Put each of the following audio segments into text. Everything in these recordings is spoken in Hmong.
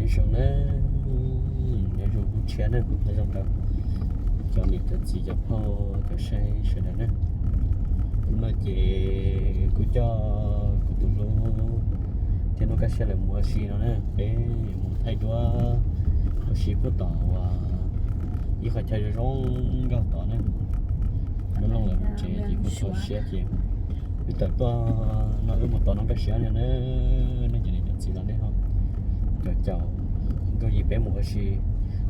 Zoo na, nyob zoo hnub tshiab na, nyob zoo rau cov niam cov txiv cov phooj cov saib sawv daws na. Hnub no ces kuv coj kuv tus hlub thiab Nuj Kaj Siab lawv mus ua si no na, peb yuav mus thaij duab ua si puag tom uas ib qhov chaw zoo zoo nkauj tod na. Nuj Looj lawv mus tsev ces kuv txhua siab ces wb tawm tuaj no wb mus tos Nuj Kaj Siab no na. Nej cov niam cov txiv los nej ho caum caum Nkauj Yim peb mus ua si.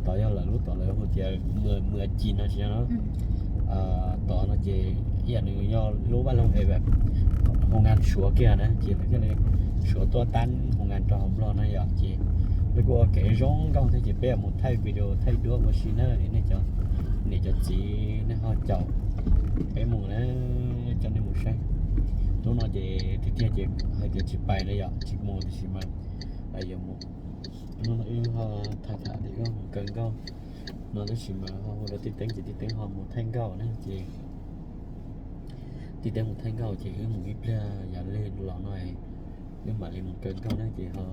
Tod yog lawv lub tom lawv hu tias mus ua ci no tsis yog no. Tod no ces ib yam nws yog lub vaj loog es hoo ngas Suav kiag na ces lawv thiaj li Suav tuaj tab hoo ngas rau hauv Nplog no yom ces lawv kuj ua kev zoo nkauj thiab ces peb mus thaij video thaij duab ua si na nej cov niam cov txiv nej ho caum peb mus na, coj nej mus saib. Hnub no ces tiag tiag ces hais tias tsis pais na yom tsis mus tiam sis mas yuav mus no wb ho tham tham tias wb mus kaw nkauj no tab sis mas ho hu rau Tij Teeb ces Tij Teeb ho mus thaij nkauj na ces Tij Teeb mus thaij nkauj ces wb mus ib pliag yog li los no wb mam li mus kaw nkauj na ces wb mam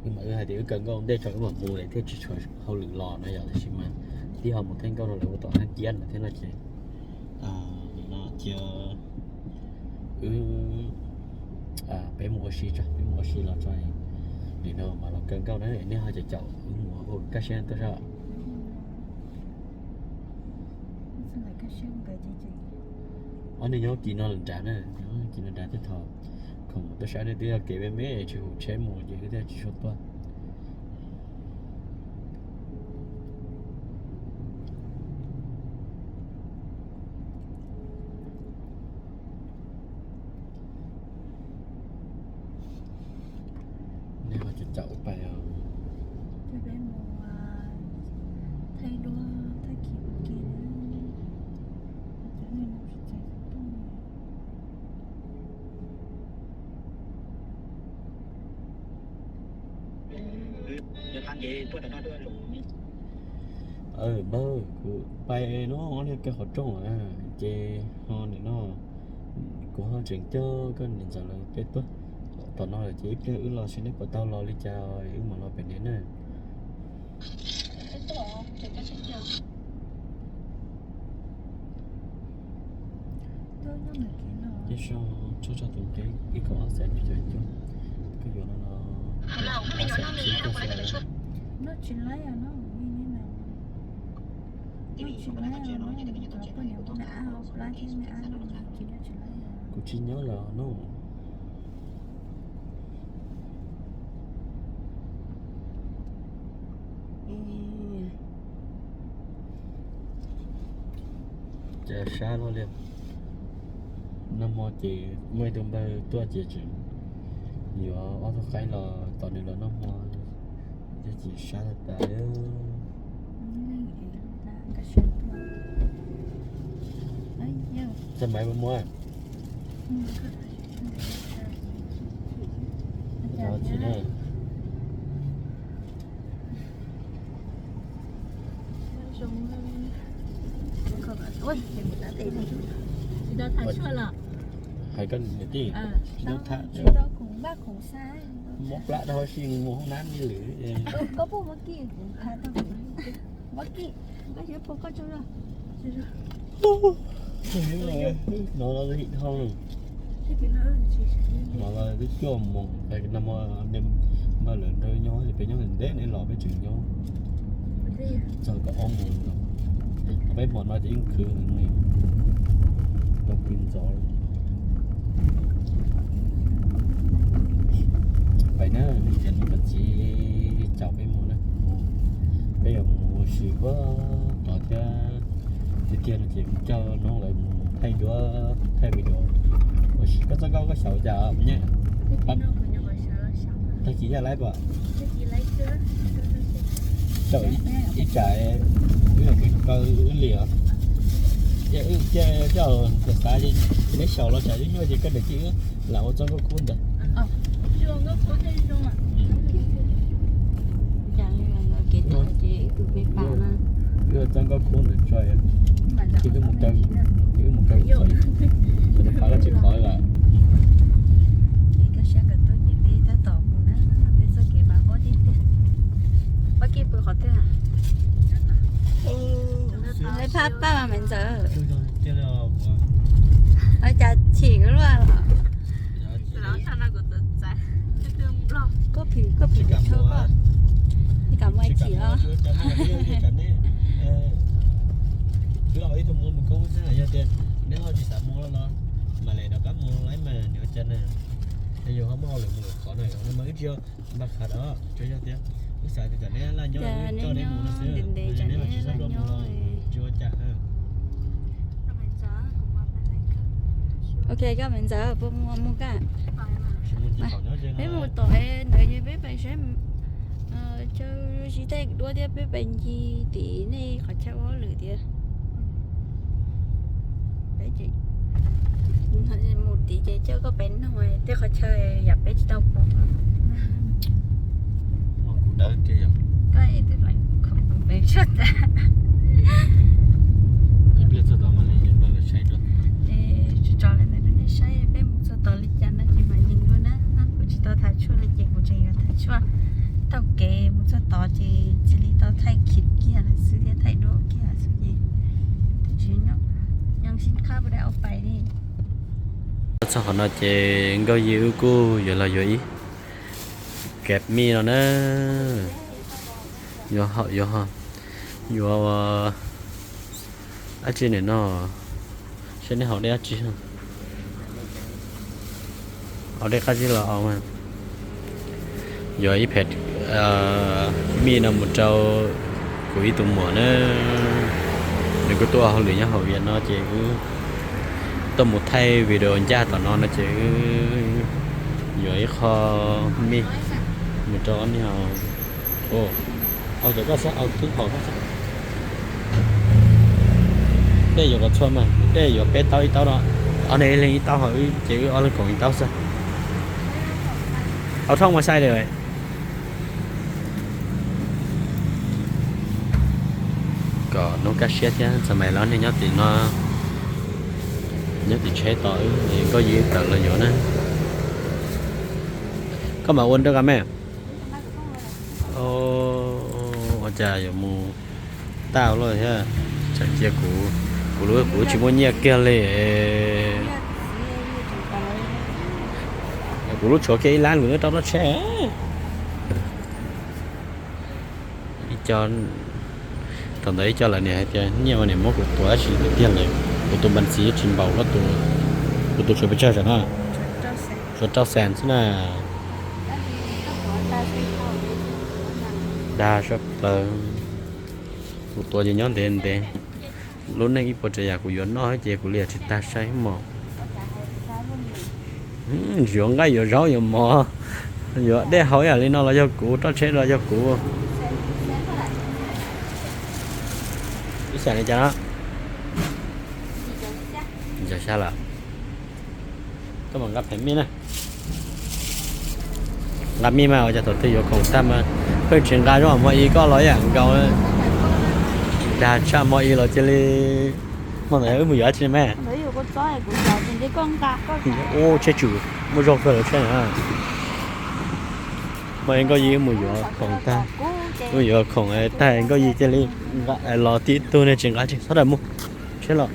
wb hais tias wb kaw nkauj ntej tso wb mam mus lawm thiaj tsis tshuav hauj lwm los no yom tab sis mas twb ho mus thaij nkauj rau lawv ua tom Hab Kiab ntawd thiab no ces nim no cia wb peb mus ua si tso peb mus ua si los tso nim no mam los kaw nkauj na nej ho caum caum wb mus hu Kaj Siab tuaj saib. Ob niag nyob kis no lawm nrad na, kis no nrad thiab thaum khoom tuaj saib nej twb yog kev me me tsis hum tsheb mus ces wb thiaj tsis tshua tuaj. Nej ho caum caum pais os. Npawg, kuv pais no ob niag kaw qhov rooj ces ho nim no kuv ho tseem coj koj niam ntxawm lawv peb tuaj tom no lawm ces ib pliag wb los seb neb puas tau los li cas wb mam los pem neb na. Ces so tso tso tus nqe ib kaum ob xees cuaj caum cuaj, koj yuav no los ob xees tsib caug xwb. Kuv tsis nyob lawm no. Cas sab luaj li. Nag hmo ces muaj ib tug npawg tuaj ces tseem yuav ob tug qaib los tos nws los noj hmo, ces sab tag tas. Txaj maiv muaj muaj. Hais koj niam tij, mob plab rau hauv si mus hoob nab li lwm. No los twb cuaj moos, nag hmo npawg lawv nrog nyob ces peb nyob ntev ntev, neb los peb tseem nyob txog kaum ob moos no. Peb hmo no ces yeej khwv heev li, tau pw ntxov li. Pais na, nej cov niam cov txiv caum peb mus na, peb yuav mus ua si puag tod thiab. Tiag tiag no ces mus coj noob lawv mus thaij duab thaij video ua si. Koj txoj nkauj koj xyaum cas me nyuam? Tag kis yaj laib pom. Caum ib tsam wb yuav kev kaw wb liam. Ces wb cia coj kuv xav ces neb xyaum los tsam wb nyuaj ces koj niam tij wb lam ua txoj nkauj khub ntawd. Wb ua txoj nkauj khub ntawd tso, ces wb mus kaw, ces wb mus kaw txoj, ces nws pab koj tsis qhov lawm. Ces koj sab kawm tuaj ces peb tab tom mus na, peb txoj kev mas qub tiag tiag. Paj mas Maiv Ntxawm, ua cas chim luaj los? Koj phim, koj phim thau koj, li kam mus chim os. Wb ib tug mus mus koob xwb, yog tias neb ho tsis xav mus los mas lawv rov qab mus lawm mas nws ua cas na. Yog ho muaj hauj lwm mus lwm qhov na, mas wb tsis npaj qhov rau, tsuas yog tias wb xav tias neb laj nyob wb coj neb mus no xwb, neb ho tsis xav mus los tsis ua cas. Ok, koj Maiv Ntxawm, puas mus, mus koj? Peb mus tom ntawd ces peb pais saib chaw zib tej duab thiab peb pais ncig tim nej qhov chaw ua hauj lwm tias. Peb ces mus tim ces coj koj pem noog tej qhov chaw yam peb tsis tau pom. Koj twb pem sab tas. Tso li ntawd rau nej saib, peb mus txog tod li cas no ces mam yees dua na. Kuv tsis tau tham tshuaj li ces kuv tseem yuav tham tshuaj taug kev mus txog tod ces cia li tau thaij khiv kiag lawm xwb thiab thaij duab kiag lawm xwb ces tsis nyob, nyob sib khab puas dai au pais li. Txog qhov no ces Nkauj Yi wb kuj yuav los yuav ib kab mij no na. Yuav haum, yuav, yuav dab tsi nim no, seb nej haus dej dab tsi. Haus dej qab zib los haus. Yuav ib phev mij no mus rau kuv ib tug muam na, nws kuj tuaj ua hauj lwm nyob hauv Vias no ces wb tuaj mus thaij video ncaj tom no no ces wb yuav ib qho mij mus rau ob niag. Au, cov koj xwb, au tib hom koj xwb. Dej yuav kom txhua mas, dej yuav peb taub ib taub no, ob niag ib leeg ib taub, ho wb ces wb ob leeg koom ib taub xwb. Au thooj mas sai lawm. Kom nug kaj siab thiab, txawm mas los nej nyob tim no, nyob tim tsheb tos wb, Nkauj Yi tawm los yuav na. Koj mam ua nrog koj me. Ua cas yuav mus tau lawm thiab, tsam cia kuv, kuv lub kuv tsis muaj nyiaj kiag li. Kuv lub tshuav kiag ib lab kuv twb rau rau tsheb. Ib co, thaum ntawd ib co lawv niam hais tias nyiaj mas niam muab kuv tuav tab sis tiag tiag lawm, kuv tus npas ntxiv tsis npaum, kuv tus tshuav pes tsawg tam no, tshuav rau xees xwb na. Dag sab plaws, kuv tuav ces nyob ntev ntev. Lub neej ib puas tsav yam kuv yuav noj ces kuv liam tsis tag sai mos. Yuav nqaij yuav zaub yuav mov, yuav dej haus ib yam li no los yog kuv, roj tsheb los yog kuv. Ib xyam li cas no? Yog xya lawm. Koj mam nqa phem mij na. Nqa mij mas ua cas thaum twg yuav khoom tag mas pheej tsis nqa zoo, hmo ib koj los ib yam nkaus. Dag tshaj, hmo ib los cia li, hmo ntawd wb mus yuav dab tsi me? Ua tsheb tsum muaj zog kawg lawv tsheb na. Hmo ib Nkauj Yi mus yuav khoom tag, mus yuav khoom tag Nkauj Yi cia li los tib tug ne tsis nqa tsis txhob daws mus tsheb los.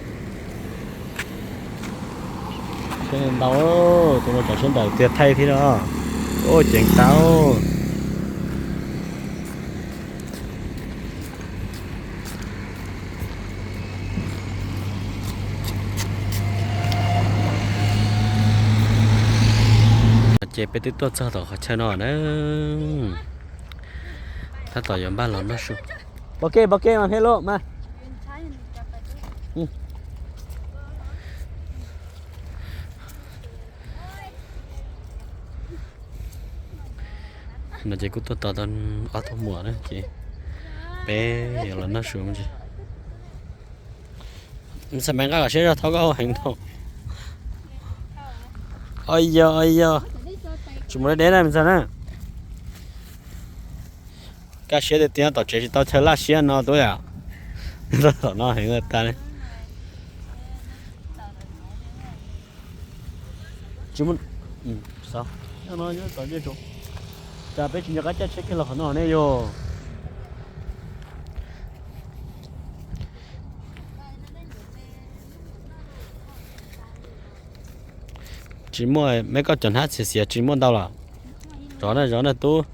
Tsheb ntau, tus no tsam sib nraus tiag thaij thiab no. Ua ceev tau. Ces peb twb tuaj txog tom qhov chaw no na. Tab tom yuav npaj los noj su. Pov ke, pov ke mas peb lub mas. No ces kuj tuaj tos tau ob tug muam na ces peb yuav los noj su me ntsis. Xam me nqa kom siab zog, thov koj ua heev thaum. Oi yog, oi yog, tsis mus deb deb na me ntxhais na. Kaj siab tiag tiag, tom tsev tsis tau chaw laj siab no tub yam. Tom no heev tag li. Tsis muaj, xav, no tom ntej tso, cas peb tsis nco qab caij tsheb kiag los qhov no ne yog. Tsis muaj, me koj cov hnab xiav xiav tsis muaj ntau los? Zov na, zov na tub.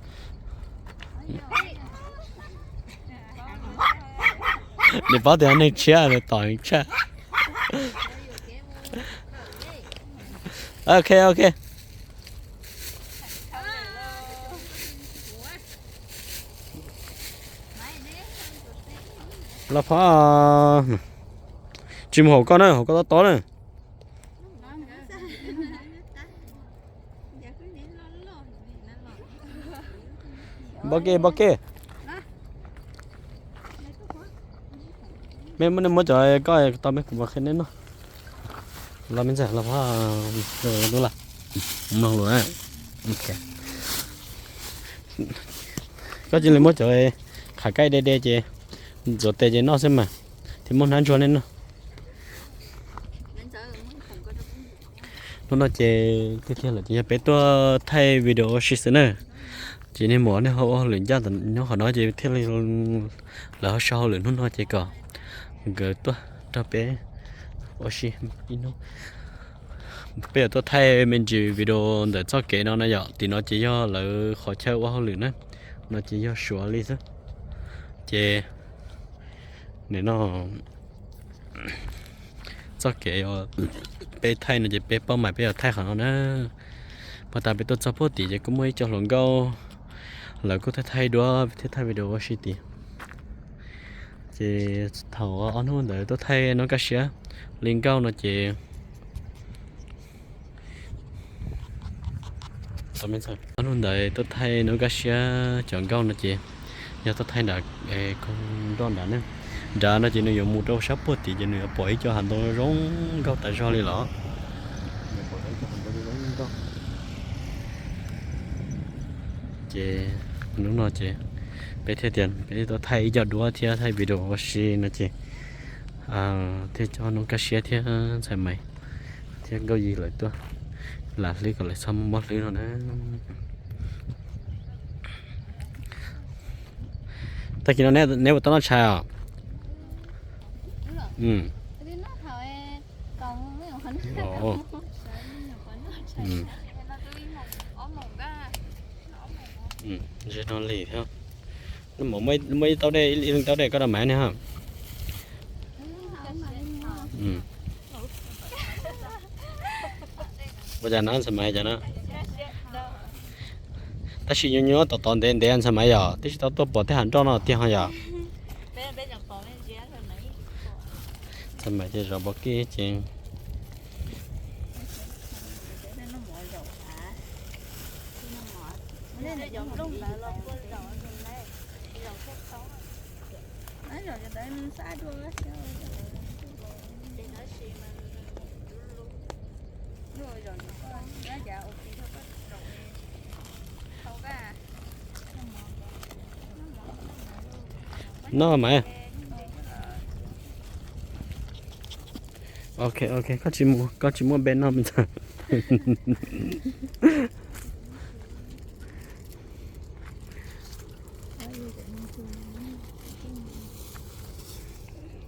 Nws paub tias neeg tshiab nws tom tshaj. Ok, ok. Los phov, tsis mus hauv koj na, hauv koj tob tob na. Npau ke, npau ke. Mej muab, nej muab cov koj tau mej kuv mam qhia nej noj. Los me ntxhais, los phov, lub la mloog lus na. Koj cia li muab cov qhav kaij de de ces ntxuav tes ces noj xwb mas, thiaj muab hnab ntsuag nej noj. Hnub no ces tiag tiag lawm ces yog peb tuaj thaij video ua si xwb na. Ces nej mus nej ho ua hauj lwm ncaj nyob qhov no ces thiaj li lawv ho sau hauj lwm hnub no ces kom nkawd tuaj nrog peb ua si ib hnub. Peb yuav tuaj thaij me ntsis video ntawm txoj kev no na yom. Tim no ces yog lawv qhov chaw ua hauj lwm na. No ces yog suav li xwb. Ces nim no txoj kev peb thaij no ces peb paub mas peb yuav thaij qhov no na. Puag ta peb tuaj txog puag tim ces kuj muaj ib co hluas nkauj, lawv kuj thaij thaij duab thiab thaij video ua si tim. Ces thaum ob hnub ntawd tuaj thaij noob kaj siab li nkauj no ces, ob hnub ntawd tuaj thaij noob kaj siab cov nkauj no ces yog tuaj thaij nram koog nroj nrad ne. Nrad no ces nws yuav mus rau sab puag tim ces nws yuav pom ib co hav ntoo zoo nkauj tas zog li los. Ces hnub no ces peb thiaj tias peb tuaj thaij ib co duab thiab thaij video ua si no ces thiaj coj noob kaj siab thiab ntxhais Maiv thiab Nkauj Yig lawv tuaj lam hlwb kom lawv txhob muaj mob hlwb no na. Tag kis no neb puas tau noj tshais os? Ze no li thiab. Muaj ib taub dej, ib leeg taub dej koj rau Maiv ne ha. Ua cas no ntxhais Maiv cas no? Tab sis nyuaj nyuaj tom tod ntev ntev ntxhais Maiv yom, twb tsis tau tuaj pom tej hav nroj no tiag ho yom. Ntxhais Maiv ces zov npau ke ces Noj mas. Ok, ok, koj tsis muaj npe noj me ntxhais.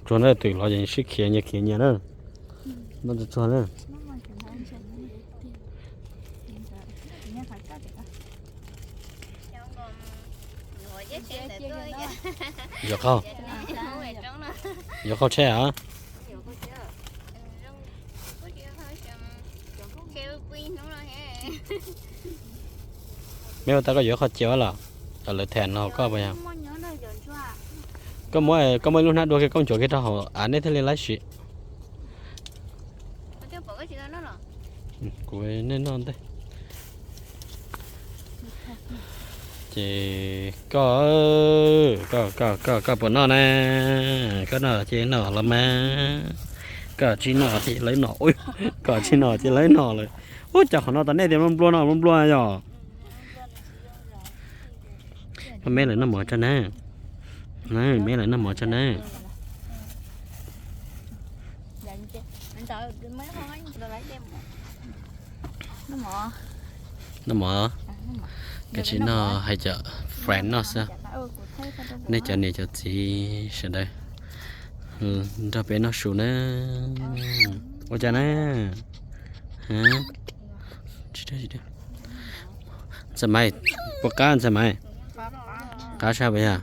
Tsuag na, twm los ces sib khiav nyias khiav nyias na. Noj tsuag tsuag na. Yuav qhov, yuav qhov tsheb hov. Me ua tau koj yuav qhov cia los, lawv them los koj puas yog? Koj muab, koj muab ib lub hnab dua kiag koj nchuav kiag rau hauv av nej thiaj li laib siv. Kuv nej noj ntej. Ces koj, koj, koj, koj, koj puas noj na? Koj noj ces noj los mas. Koj tsis noj ces lawv noj. Koj tsis noj ces lawv noj lawm. Ua cas qhov no tas nej tias nplua nplua no nplua nplua yog? Koj me lawv noj mov tso na. Me lawv noj mov tso na. Noj mov, koj tsis noj hais cov friend noj xwb. Nej cov niam cov txiv sawv daws nrog peb noj su na. Ua cas na? Ntxhais Maiv, puas qab ntxhais Maiv? Qab tshaj puas yog?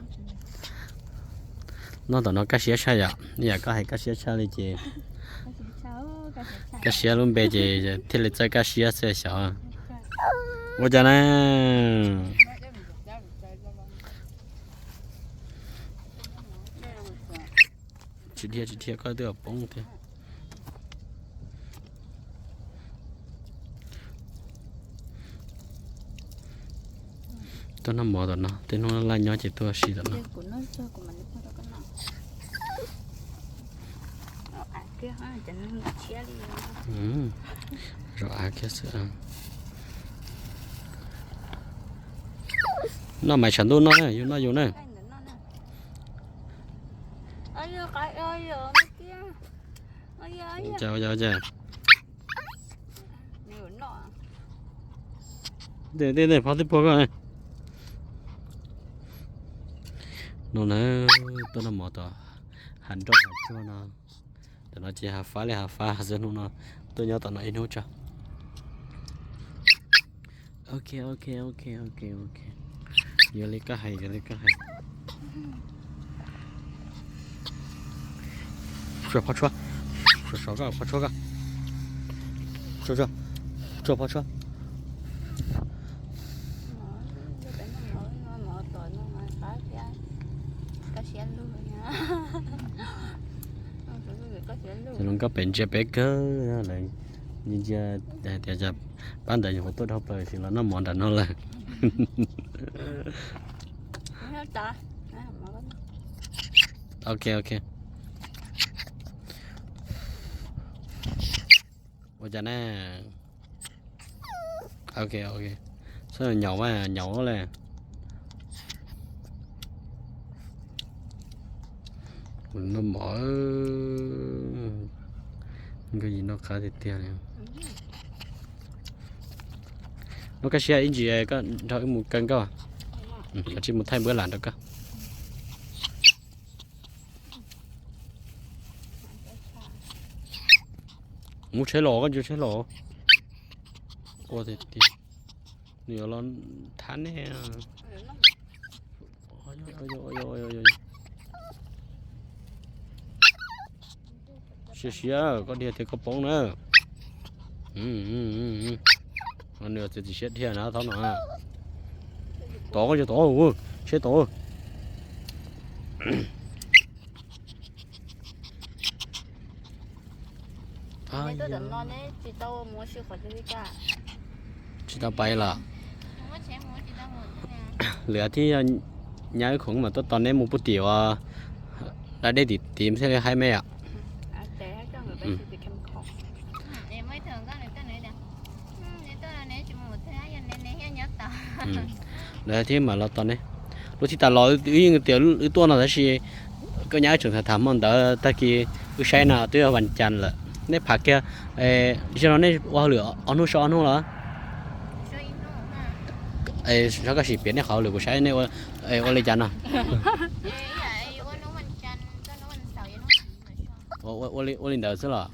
Noj tom no kaj siab tshaj yom, yam koj hais kaj siab tshaj li ces kaj siab lub npe ces thiaj li txawj kaj siab xwb xyov. Ua cas na? Tsis dhia tsis dhia koj twb poob thiab. Tuaj noj mov tom no, tej hnub laj nyob ces tuaj si tom no. Zaum av kiag xwb. Noj mas tshav ntuj noj na, yus noj yus na. Tej tej phob twb puag koj. No na, tuaj noj mov tom hav nroj hav tsuag no. Tom no ces hav fab li hav fab xwb, hnub no tuaj nyob tom no ib hnub tso. Ok ok ok ok ok. Yog li koj hais, yog li koj hais. Tsuag phob tshuab, tsuag phob tshuab koj, tsuag tsuag, tsuag phob tshuab. Cov hluas nkauj pem ntsia peb kawg lawm, ntsia ntsia hais tias pab ntawd nyuam qhuav tuaj dhau plaws sis los noj mov nram no lawm. Ok ok. Ua cas na? Ok ok. Sab nyaum mas nyaum le. Noj mov, nkauj yim noj qab tiag tiag li. Noj kaj siab ib ntsis koj nrog wb mus kaw nkauj, kav tsij mus thaij npawb lam nrog koj. Muv tsheb los, koj ntsia tsheb los. Ua tiag tiag, nws yuav los thab nej. Siab siab, koj dhia tias koj poob na. Nws txiav txim siab dhia na, thaub no. Tod koj tsis tod, tsheb tod. Tsis tau pais los? Lwm thiab, nyab wb khoom mas tuaj tos neb mus puag tim uas da dej tim tid thiaj li haib me os. Lwm thiab mam los tos neb. Lub thib tas los wb yeej tias wb tuaj no tab sis koj nyab wb tseem tham tham hmo ntawd, tag kis wb saib no twb yog vas cas lawm. Nej phav kiag, zaum no nej ua hauj lwm ob hnub so ob hnub los? Sab kaj sim piav nej qhov hauj lwm kuv saib nej ua li cas no. Ua li ntawd xwb los?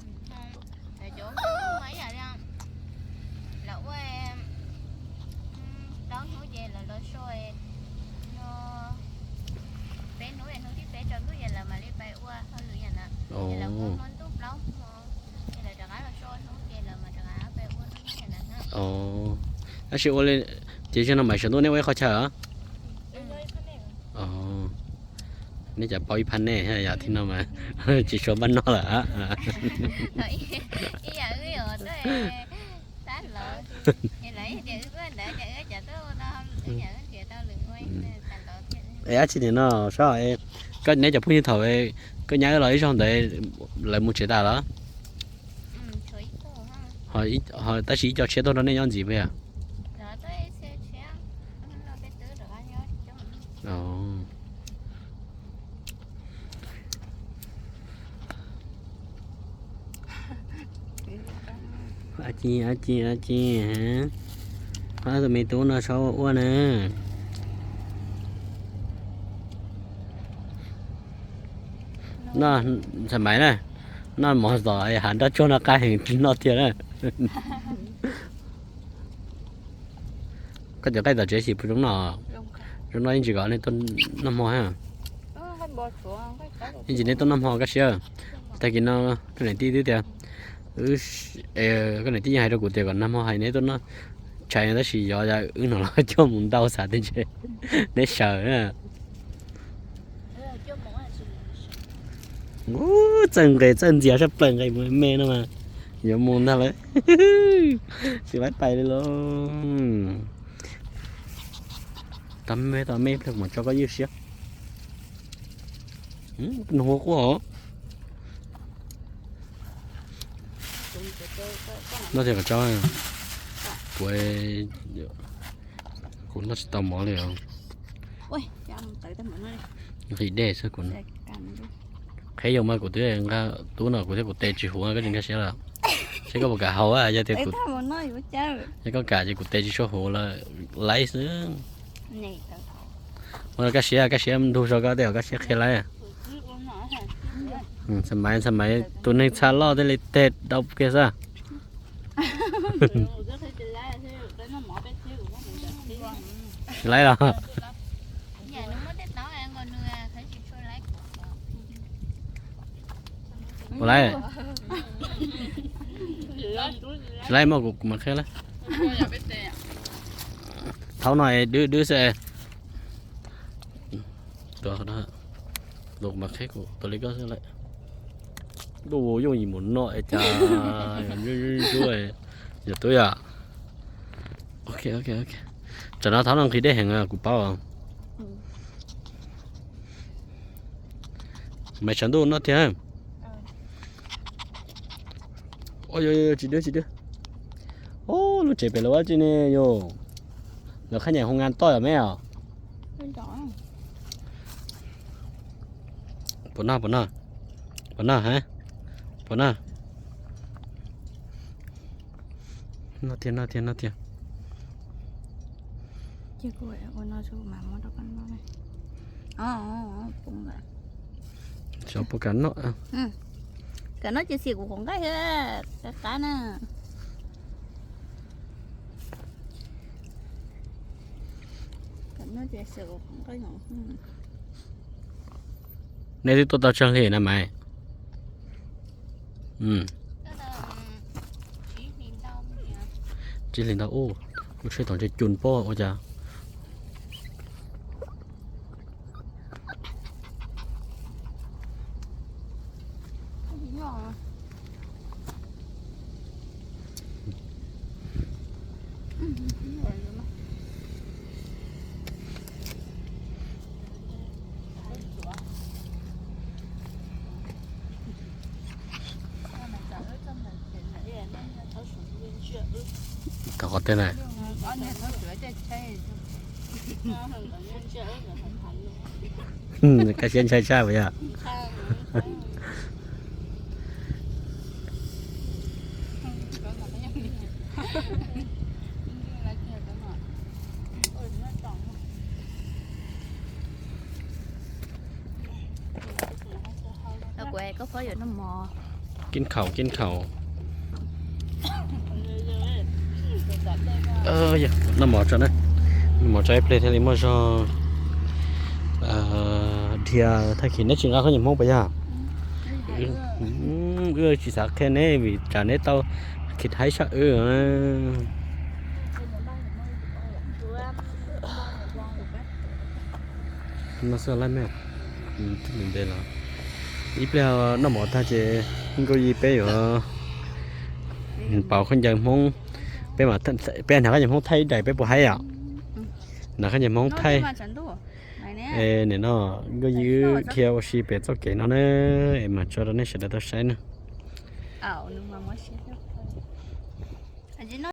Tab sis ua li, ces zaum no mam sawv ntuj nej ua ib qho chaw os? Nej cov paub ib phab nej yom, thib no mas tsis tshua npaj noj lawm. Es dab tsi nim no Sab, koj neb cov phooj ywg thaum koj nyab wb los ib zaug ntawd lawv mus tsev tas los? Tab sis ib co tshiab tuaj nrog nej nyob ntxiv puas yog? Ab ci, ab ci, ab ci, pab tus me tub no Sab ua ua na. Noj, Ntxhais Maiv na, noj mov tom hav nroj tsuag no qab heev noj tiag na. Koj cov nqaij tom tsev xim puas zoo noj? Zoo noj, yeej tsis kom nej tuaj noj hmo ha. Yeej tsis nej tuaj noj hmo Kab Siab. Tag kis no koj niam tij twb tias, koj niam tij yeej hais rau kuv tias kom nag hmo hais neb tuaj noj tshais tab sis yog wb no los cuaj moos ntau xav tias ntshe neb sawv na. Txawj nqes txawj ntxias sab plaws nqes mus me no mas yuav mus ntag lawm. Tsis laib pais li lauj. Tau me tau me ib pliag kuv mam tso koj ywj siab. Nws hu quaj os. Noj thiaj kom tso. Kuv, kuv noj tsis tau mov li os. Nqhis dej xwb kuv. Qheb yau mas kuv twb nqa tub no kuv thiab kuv tes tsis huv koj tsis nkag siab lawm. Seb koj puas kam haus yog tias kuv, yog koj kam ces kuv tes tsis tshua huv lawm laib xwb. Ua Kab Siab, Kab Siab ntug zog koj tej uas Kab Siab qhia laib. Xa Maiv, xa Maiv tus neeg txha loj thiaj li teg dau kiag xwb. Tsis laib los? Ua laib. Tsis laib mas kuv mam qhia lawm. Thaum no es dwb dwb xwb es. Tus, tus mas qheb kuv tus li koj xwb lawm. Ntuj, yooj yim mus noj es cas yog tub yom. Ok, ok, ok. Tsam no thaum no nqhis dej heev kuv paub. Maiv, tshav ntuj noj thiab. Tsis dwb, tsis dwb. Lub tsev pem lawv ua tsi ne yom? Lawv khab nyam hoo ngan toj yom me os? Puas noj, puas noj? Puas noj ha? Puas noj? Noj thiab, noj thiab, noj thiab. Xyov puas kam noj. Kam noj ces xim kuv qhov nqaij qab na. Nej twb tuaj tau tsawg hli na Maiv? Tsib hlis ntau ub, lub tsheb tom ntshe cus pob ua cas. Tau qhov twg na? Kab Siab ntshai tshaj puas yog? Koj phob yuav noj mov. Kib khaum, kib khaum. Noj mov tso na, noj mov tso ib pliag thiaj li muaj zog dhia tag kis. Neb tsis nqa khaub ncaws Hmoob puas yog? Wb tsis xav qhia neb vim tsam neb tau khi thaib sab wb. No xwb lawm me, ntev los ib pliag noj mov tag ces Nkauj Yij peb yuav pauv khaub ncaws Hmoob, peb, peb hnav khaub ncaws Hmoob thaij ib daim peb puas haib yom? Hnav khaub ncaws Hmoob thaij. Nim no Nkauj Yij wb dhia ua si pem txoj kev no na, es mam tso rau nej sawv daws tau saib na.